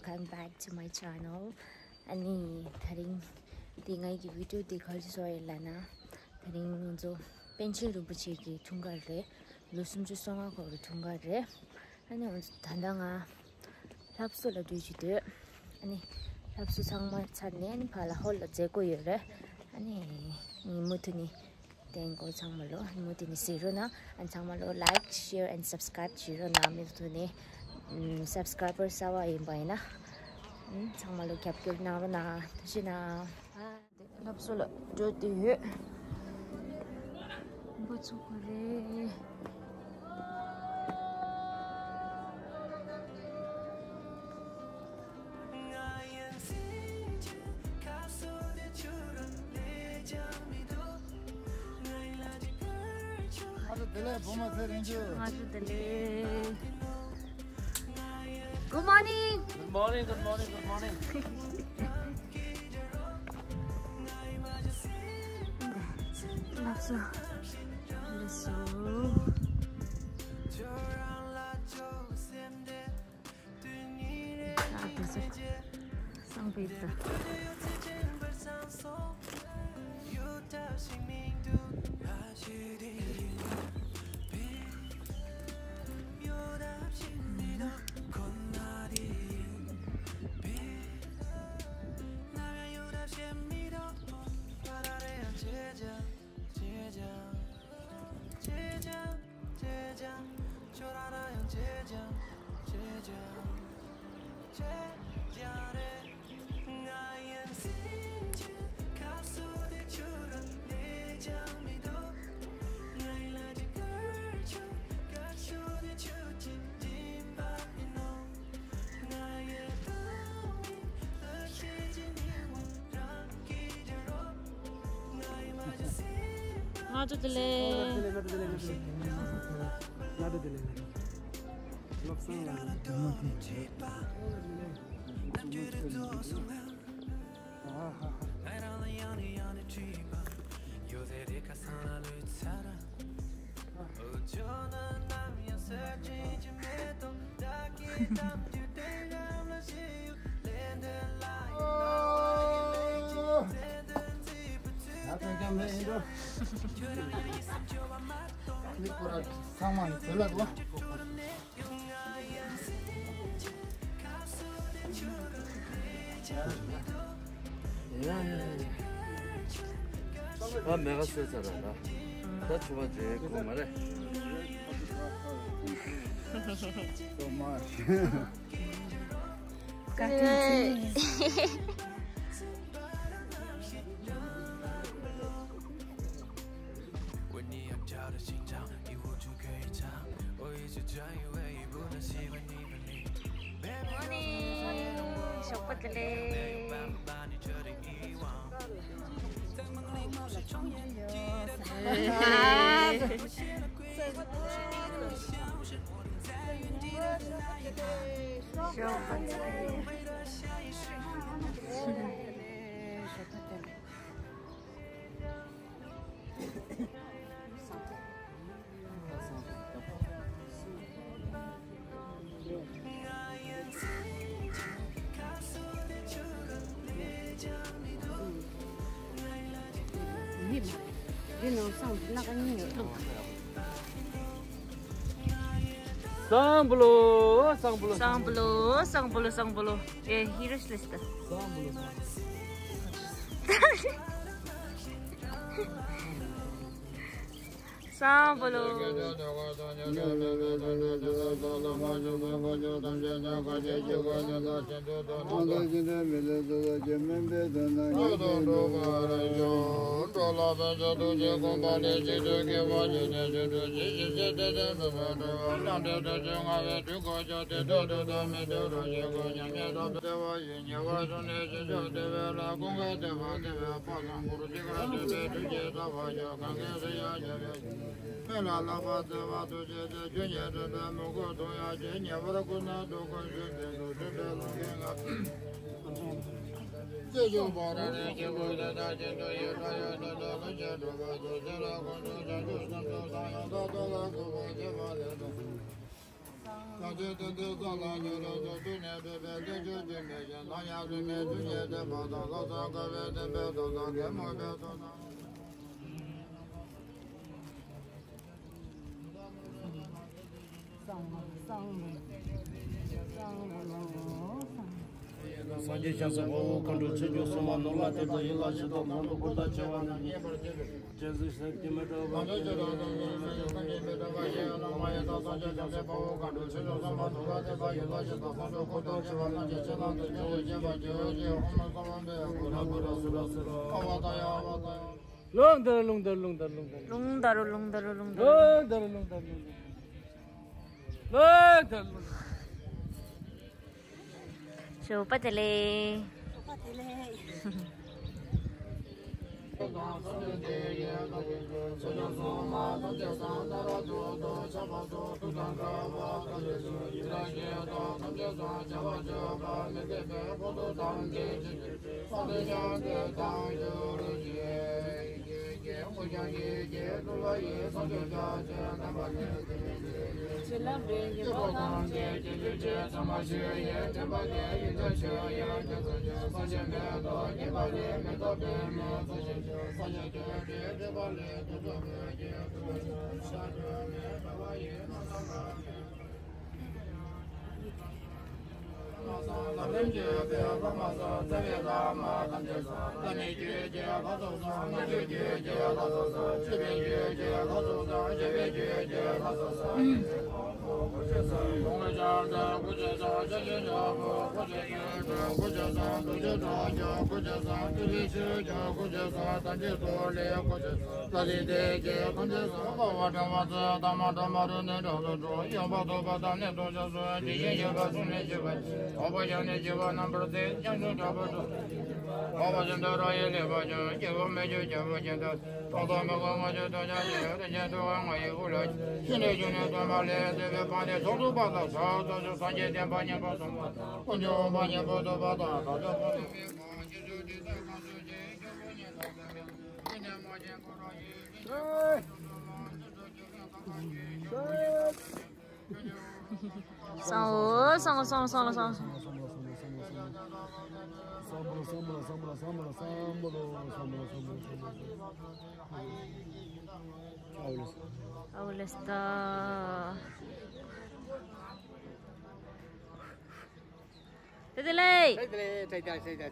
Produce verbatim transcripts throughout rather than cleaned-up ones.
Welcome back to my channel. ཨ་ནི་དེ་རིང་འདི་ངའི་གི་བི་ཌིའོ་འདི་ག་རེ་བཟོ་ཡིན་ལབ་ན། དེ་རིང་ང་ཚོ་པཎ་ཆེན་རིན་པོ་ཆེ་གི་འཁྲུངས་སྐར་རེད། ལོ་སུམ་ཅུ་སོ་ལྔ་འཁོར་བའི་འཁྲུངས་སྐར་རེད། ཨ་ནི་ང་ཚོ་ད་ལྟ་ང་ལྷ་བཟོ་ལ་འགྲོ་གི་འདུག་ཨ་ནི་ལྷ་བཟོ་ཚང་མ་ཚར་ནས་ཨ་ནི་ཕར་ལ་ཧོལ་ལ་མཛད་སྒོ་ཡོད་རེད། ཨ་ནི་ཉིན་མོ་དེ་ནི་དེ་འགོ་ཚང་མ་ལོ་ཉིན་མོ་དེ་ནི་གཟིགས་རོགས་གནང་། ཨ་ནི་ཚང་མ་ལོ་like, share and subscribe བྱེད་རོགས་གནང་། མི་དེ་ནི་ཨམ་སབ་སི་ཀ་རའི་བར་གསར་པ་ཡིན་པ་ཡིན་ན་ཨམ་ཚང་མ་ལོ་རྒྱབ་སྐྱོར་གནང་རོགས་གནང་། ཐུགས་རྗེ་གནང་། ལྷ་བཟོ་ལ་འགྲོ་དུས་ཡོད། འགོ་ཚུགས་པ་རེད། ང་ཚོ་བདེ་ལེགས། བུ་མོ་ཚེ་རིང་ཅུ། ང་ཚོ་བདེ་ལེགས། Good morning. Good morning, good morning, good morning. ལགས་སོ། ལགས་སོ། ཨ་དེ་ཚོ་སང་ཕོད་ད། ང་ཚོ་བདེ་ལེགས། ང་ཚོ་བདེ་ལེགས། ང་ཚོ་བདེ་ལེགས། ལགས་སོ། ཡ་ཐོན་ཀྱང་མེད་ཡིན་འགྲོ། མི་ཁོ་ར་ཚང་མ་ཡིན་དེ་ལ་གོ། ཡ་ཡ་ཡ། ཨ་མེ་ག་སོས་ཚར་ར་ད། ད་ཆུ་བ་བརྗོད་གོ་མ་རེད། So much. Morning. ཞོགས་པ་བདེ་ལེགས། ཞོགས་པ་བདེ་ལེགས། སང་བློ། སང་བློ། སང་བློ། སང་བློ། ཨེ་ཧི་རོ་ཤི་ལེ་སི་ད། སང་བློ། སང་བློ། སངས་རྒྱས་ཞབས་སུ་འོ་མཁའ་འགྲོ་ཆོས་སྐྱོང་སྲུང་མ་ནོར་ལྷ་དེ་དག་ཡིད་ལ་ཞིག་དང་ལོངས་སུ་བཀུར་སྟི་ཆེ་བ་རྣམས་མཉེས་པར་བྱེད་པའི་རྗེས་སུ་ཞིག་སྐྱེ་མེད་གྲོལ་བ། ལྷུང་འདིར་ལྷུང་འདིར་ལྷུང་འདིར་ལྷུང་འདིར། ལྷུང་འདིར་ལྷུང་འདིར་ལྷུང་འདིར་ལྷུང་འདིར། ལྷུང་འདིར་ལྷུང་འདིར་ལྷུང་འདིར། ལྷུང་འདིར་ལྷུང་འདིར་ལྷུང་འདིར། ལྷུང་འདིར་ལྷུང་འདིར། ཞོགས་པ་བདེ་ལེགས། ཞོགས་པ་བདེ་ལེགས། སང་ཨོ་སང་ཨོ་སང་ཨོ་སང་ཨོ་སང་ཨོ་སང་ཨོ། ཨའོ་ལེ་སྟ། བདེ་ལེགས། བདེ་ལེགས། བདེ་ལེགས། བདེ་ལེགས། བདེ་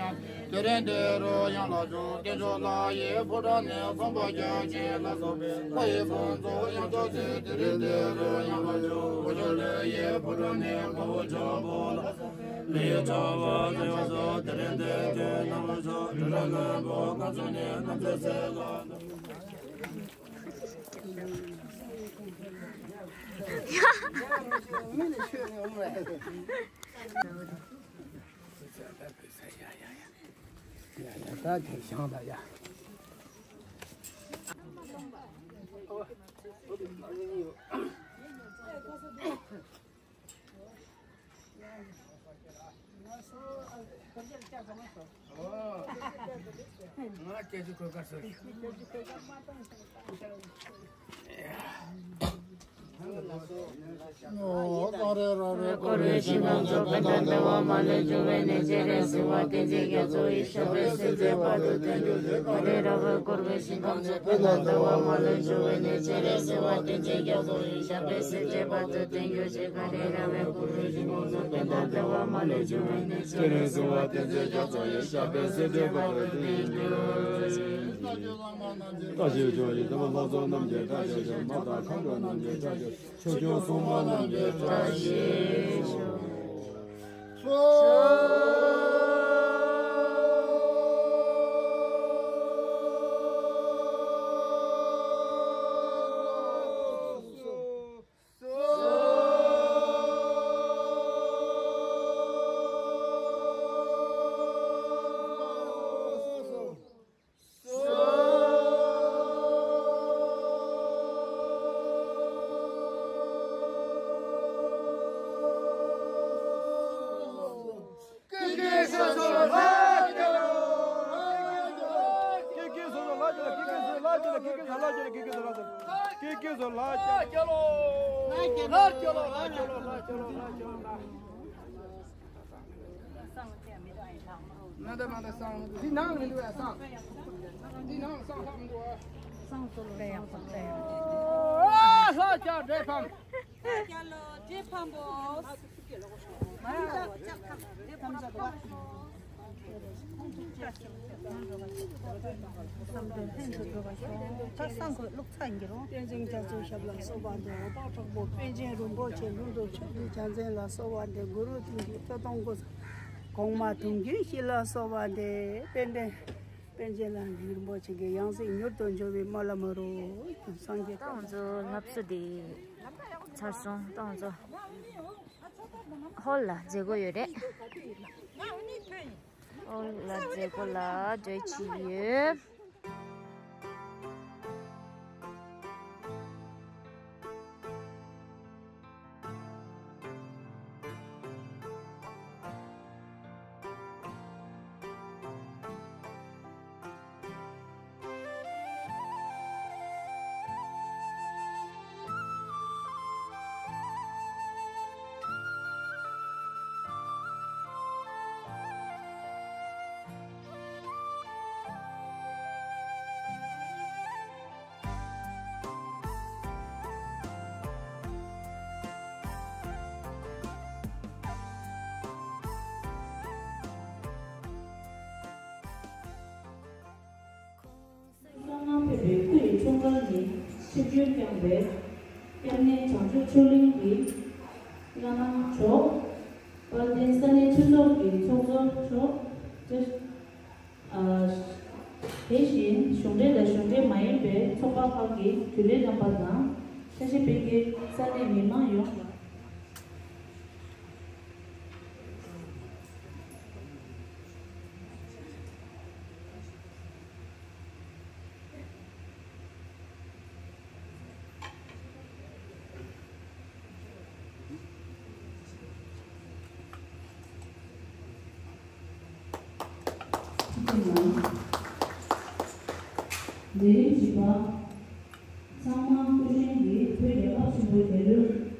ལེགས། དེ་རིང་འདི་རུ་ཡང་ལ་འཇུག་དཀོན་མཆོག་ལྷ་ཡི་ཕོ་བྲང་ནས་གསུངས་པ་རྒྱ་ཆེ་ལ་སོགས་པའི་ལྷ་ཡི་དཔུང་ཚོགས་ཡང་དག་ཚེ། དེ་རིང་འདི་རུ་ཡང་ལ་འཇུག་དཀོན་མཆོག་ལྷ་ཡི་ཕོ་བྲང་ནས་དཔའ་བོ་ལྕགས་ཕུར་ལ་ལས་ཐོག་བ་དེ་ཡོངས་སུ། དེ་རིང་འདི་དུས་ནམ་ལ་འཇུག་དྲི་ལ་ནོན་པོ་གང་ཚུགས་ནས་རྣམ་ཐོས་སྲས་ལ། ད་དེ་བཞེངས་ད་ཡ། ང་སྐད་ཆ་གོ་དཀའ་སོ། བསྐོར་བའི་ཞིང་ཁམས་སུ། ཕན་དང་བདེ་བ་མ་ལུས་འབྱུང་བའི་གནས། སྤྱན་རས་གཟིགས་དབང་བསྟན་འཛིན་རྒྱ་མཚོ་ཡི། ཞབས་པད་སྲིད་མཐའི་བར་དུ་བརྟན་གྱུར་ཅིག་ག་རེ་ར་བས་བསྐོར་བའི་ཞིང་ཁམས་སུ། ཕན་དང་བདེ་བ་མ་ལུས་འབྱུང་བའི་གནས། སྤྱན་རས་གཟིགས་དབང་བསྟན་འཛིན་རྒྱ་མཚོ་ཡི། ཞབས་པད་སྲིད་མཐའི་བར་དུ་བརྟན་གྱུར་ཅིག་ག་རེ་ར་བས་བསྐོར་བའི་ཞིང་ཁམས་སུ། ཕན་དང་བདེ་བ་མ་ལུས་འབྱུང་བའི་གནས། སྤྱན་རས་གཟིགས་དབང་བསྟན་འཛིན་རྒྱ་མཚོ་ཡི། ཞབས་པད་སྲིད་མཐའི་བར་དུ་བརྟན་གྱུར་ཅིག་བཀྲ་ཤིས་ལྷ་མོ་རྣམས་ཀྱི་བཀྲ་ཤིས་ཤོག་མ་དང་མཁའ་འགྲོ་རྣམས་ཀྱི་བཀྲ་ཤིས་ཤོག་མ་དང་མཁའ་འགྲོ་རྣམས་ཀྱི་བཀྲ་ཤིས། ཆོས་སྐྱོང་སྲུང་མ་རྣམས་ཀྱི་བཀྲ་ཤིས་ཤོག་ན་ད་ན་ད་སང་། འདི་ནང་མི་འདུག་ཨ། སང་། འདི་ནང་སང་ལྷག་མི་འདུག་ཨ། སང་ཚོ་ལོ་ལས་ཡག་པོ་ལས་ཡག་པོ། ཨ་ལྷག་ཅག་འདྲེ་ཕམ། ལྷག་ཅག་ལོ་འདྲེ་ཕམ་པོ། མ་ཡག་ཅག་འདྲེ་ཕམ་ཟ་འདུག་ཨ། བསམ་དོན་ལྷུན་གྱིས་འགྲུབ་པར་ཤོག་ད་སང་ཁོས་བླུག་ཚར་ཡིན་གྱི་རོ། བསྟན་འཛིན་རྒྱ་མཚོའི་ཞབས་ལ་གསོལ་བ་འདེབས། འོད་དཔག་གྲོགས་པོ་པཎ་ཆེན་རིན་པོ་ཆེ། ལྷུན་གྲུབ་ཕྱོགས་ཀྱི་རྒྱལ་མཚན་ལ་གསོལ་བ་འདེབས། གུ་རུ་ཐུགས་ཀྱི་ཐོད་གཏོང་སྐུ་གོང་མ་དུང་རྒྱུན་ཞིག་ལ་གསོལ་བ་འདེབས། དཔལ་ལྡན་པཎ་ཆེན་ལྷ་རིན་པོ་ཆེ་གི་ཡང་སྲིད་མྱུར་དུ་འབྱོར་བའི་སྨོན་ལམ་རོ། སངས་རྒྱས། ད་ང་ཚོ་ལྷ་བསུ་དེ་ཚར་སོང་། ད་ང་ཚོ་ཧོལ་ལ་མཛད་སྒོ་ཡོད་རེད། ཨོ་ལ་མཛད་སྒོ་ལ་འགྲོ་ཆི་ཡོད། བསོད་ནམས་ཕེབས་པའི་སྐུ་ཡི་འཁྲུངས་སྐར་ཉིན་ཆིབས་བསྒྱུར་བསྐྱངས་པའི་སྐྱབས་གནས་བྱང་ཆུབ་ཆོས་གླིང་གི་བླ་མ་མཆོག་དཔལ་ལྡན་ས་གནས་སྤྱི་ཚོགས་ཀྱི་ཚོགས་གཙོ་མཆོག་དེ་བཞིན་གཞུང་འབྲེལ་དང་གཞུང་འབྲེལ་མ་ཡིན་པའི་ཚོགས་པ་ཁག་གི་རྒྱུན་ལས་རྣམ་པ་དང་། ས་གནས་མི་མང་ཡོངས་ལ། ལས་རིམ་བཞི་པ། ཚང་མ་སྐུ་མགྲོན་གྱིས་བོད་རྒྱལ་ཁབ་ཆེན་པོའི་རྒྱལ་གླུ།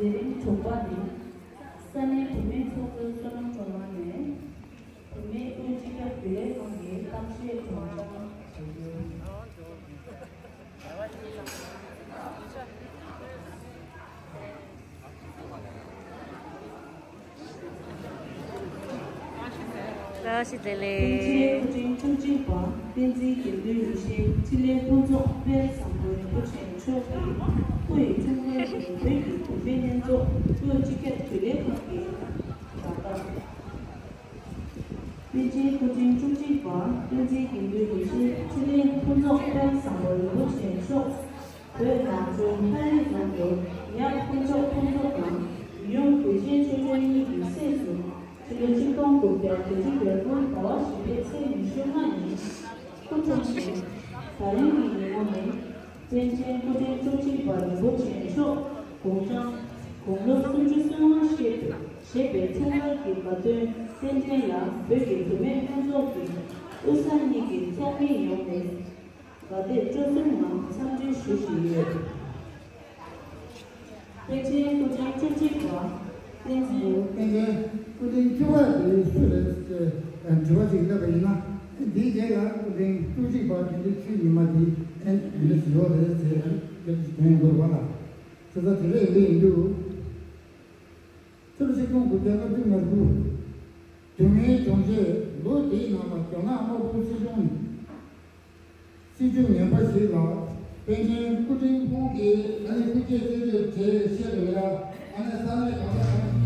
མཛད་རིམ་དྲུག་པ་ནི། ས་གནས་བུད་མེད་ཚོགས་གཙོའི་བསོད་ནམས་སྒྲོལ་མ་ནས། བུད་མེད་དབུས་སྤྱི་ཁྱབ་རྒྱུན་ལས་ཁང་གི་གཏམ་བཤད་སྒྲོག་སྦྱང་ཞུ་རྒྱུ། བཀྲ་ཤིས་བདེ་ལེགས། ཕྱི་ལས་སྐུ་ཕྲེང་བཅུ་གཅིག་པ་བསྟན་འཛིན་དགེ་འདུན་ཡེ་ཤེས་ཕྱི་ལས་ཕུན་ཚོགས་དཔལ་བཟང་པོ་རིན་པོ་ཆེ་མཆོག་གིས་སྐུ་ཡི་འཁྲུངས་སྐར་གྱི་བོད་ཀྱི་བུད་མེད་ལྷན་ཚོགས་དབུས་སྤྱི་ཁྱབ་རྒྱུན་ལས་ཁང་གི་བརྡ་དག། པཎ་ཆེན་སྐུ་ཕྲེང་བཅུ་གཅིག་པ་བསྟན་འཛིན་དགེ་འདུན་ཡེ་ཤེས་ཕྱི་ལས་ཕུན་ཚོགས་དཔལ་བཟང་པོ་རིན་པོ་ཆེ་མཆོག་བོད་ནང་ཆོས་ལྷ་རིས་རྫོང་དུ་ཡབ་དཀོན་མཆོག་ཕུན་ཚོགས་དང་ཡུམ་བདེ་ཆེན་ཆོས་སྒྲོན་གཉིས་ཀྱི་སྲས་སུ་ཕྱི་ལོ་ཆིག་སྟོང་དགུ་བརྒྱ་བརྒྱད་ཅུ་གྱ་དགུ་ཟླ་བ་བཞི་པའི་ཚེས་ཉི་ཤུ་ལྔ་ཉིན་སྐུ་འཁྲུངས་ཤིང་། ད་རིང་གི་ཉིན་མོ་ནི། པཎ་ཆེན་སྐུ་ཕྲེང་བཅུ་གཅིག་པ་རིན་པོ་ཆེ་མཆོག་དགུང་གྲངས་དགུང་ལོ་སུམ་ཅུ་སོ་ལྔ་བཞེས་པའི་འཁྲུངས་སྐར་གྱི་དགའ་སྟོན་རྟེན་འབྲེལ་ལ་བོད་ཀྱི་བུད་མེད་ལྷན་ཚོགས་ཀྱི་དབུས་ས་གཉིས་ཀྱི་ཚོགས་མི་ཡོངས་ནས་དགའ་དད་སྤྲོ་གསུམ་ངང་འཚམས་འདྲི་ཞུ་བཞིན་ཡོད། པཎ་ཆེན་སྐུ་ཕྲེང་བཅུ་གཅིག་པ་བསྟན་འཛིན། པཎ་ཆེན་སྐུ་ཕྲེང་བཅུ་པ་དེ་སུ་རེད་ཅེས་དྲི་བ་ཞིག་བཏབ་པ་ཡིན་ན། འདིའི་རྗེས་ལ་སྐུ་ཕྲེང་བཅུ་གཅིག་པ་དགེ་འདུན་ཆོས་ཉི་མ་དེ་ཨེ་འདི་འདྲ་ཞིག་ཡོད་རེད་ཅེས་སྐད་ཆ་ཞིག་ཐོན་ཡོང་གི་རེད་པ་ལ། བྱས་ཙང་དེ་འདྲ་ཡིན་པ་ཡིན་དུས། ཕྱི་ལོ་ཆིག་སྟོང་དགུ་བརྒྱ་ལྔ་བཅུ་ང་དགུ། སྡུག་བསྔལ་གྱོང་ཆེ་ལོ་དེའི་ནང་ལ་རྒྱ་ནག་དམར་པོའི་སྲིད་གཞུང་ནས། སྲིད་བྱུས་ངན་པ་ཞིག་ལ་པཎ་ཆེན་སྐུ་ཕྲེང་ཁོང་གིས་ཨ་ནི་སྐུ་སྐྱེ་གསོལ་འདེབས་བྱས་བཤད་པ་ལ་ཨ་ནི་ས་གནས་གང་ས་གང་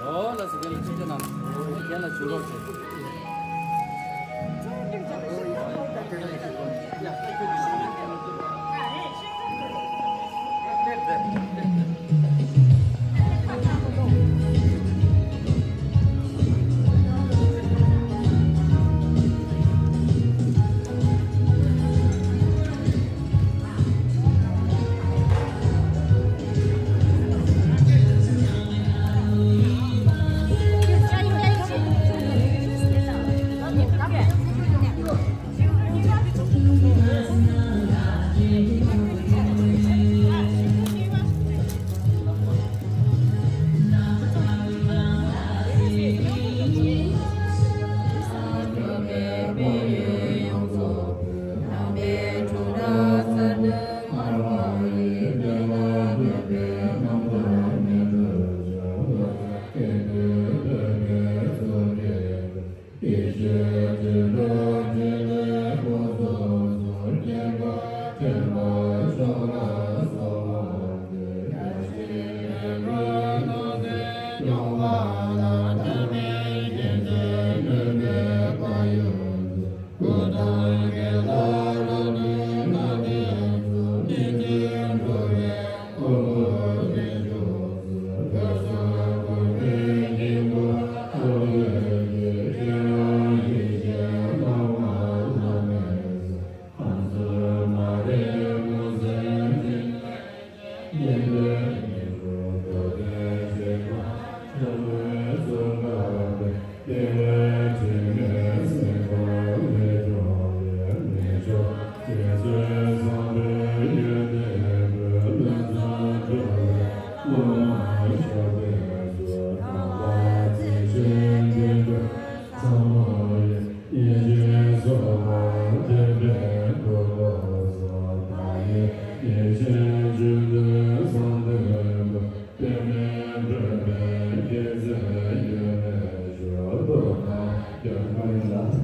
ཨོ་ལགས་སོ། རྒན་ལགས་ཅིག་བྱས་ན། རྒན་ལགས་བྱུང་རོགས་བྱེད།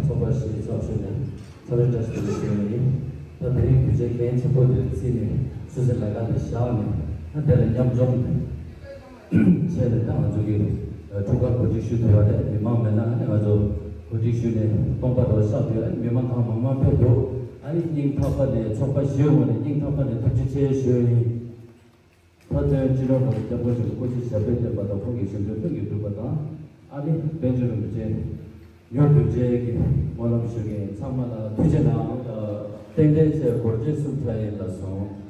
ཚོགས་པ་ཞེས་ཚོགས་ཞུས་ནས་ཚོགས་རེ་བཀྲ་ཤིས་བདེ་ལེགས་ཞུ་ཡ་ཡིན། ད་དེ་རིང་དུས་ཆེན་གལ་ཆེན་པོ་འདིར་བརྩིས་ནས་སུད་སི་ལས་ཀ་འདི་བཞག་ནས་ད་དེ་ལ་མཉམ་འཛོམས་བྱས་ནས་ད་ང་ཚོ་གི་འཁྲུངས་སྐར་གོ་སྒྲིག་ཞུ་ཐུབ་པ་དེ་མི་མང་མེད་ན་ཨ་ནི་ང་ཚོ་གོ་སྒྲིག་ཞུས་ནས་སྟོང་པ་རོ་བཞག་དུས་ཨ་ནི་མི་མང་གང་མང་མང་ཕེབས་འདུག་ཨ་ནི་སྙིང་ཐག་པ་ནས་ཚོགས་པ་བཞིའི་ངོས་ནས་སྙིང་ཐག་པ་ནས་ཐུགས་རྗེ་ཆེ་ཞུ་ཡ་ཡིན། མཐའ་དོན་སྤྱི་ནོར་གོང་ས་སྐྱབས་མགོན་ཆེན་པོ་སྐུ་ཕྱྭ་ཞབས་པད་བརྟན་པ་དང་ཁོང་གི་བཞེད་དོན་ཀུན་གྱི་འགྲུབ་པ་དང་། ཨ་ནི་པཎ་ཆེན་རིན་པོ་ཆེ་མྱུར་དུ་མཇལ་གྱི་སྨོན་ལམ་ཞུ་མཁན་ཚང་མ་ལ་ཐུགས་རྗེ་གནང་། ཏན་ཏན་ཆེ་སྒོར་རྗེས་གསུམ་ཆ་ཡིན་ལ་སོང་།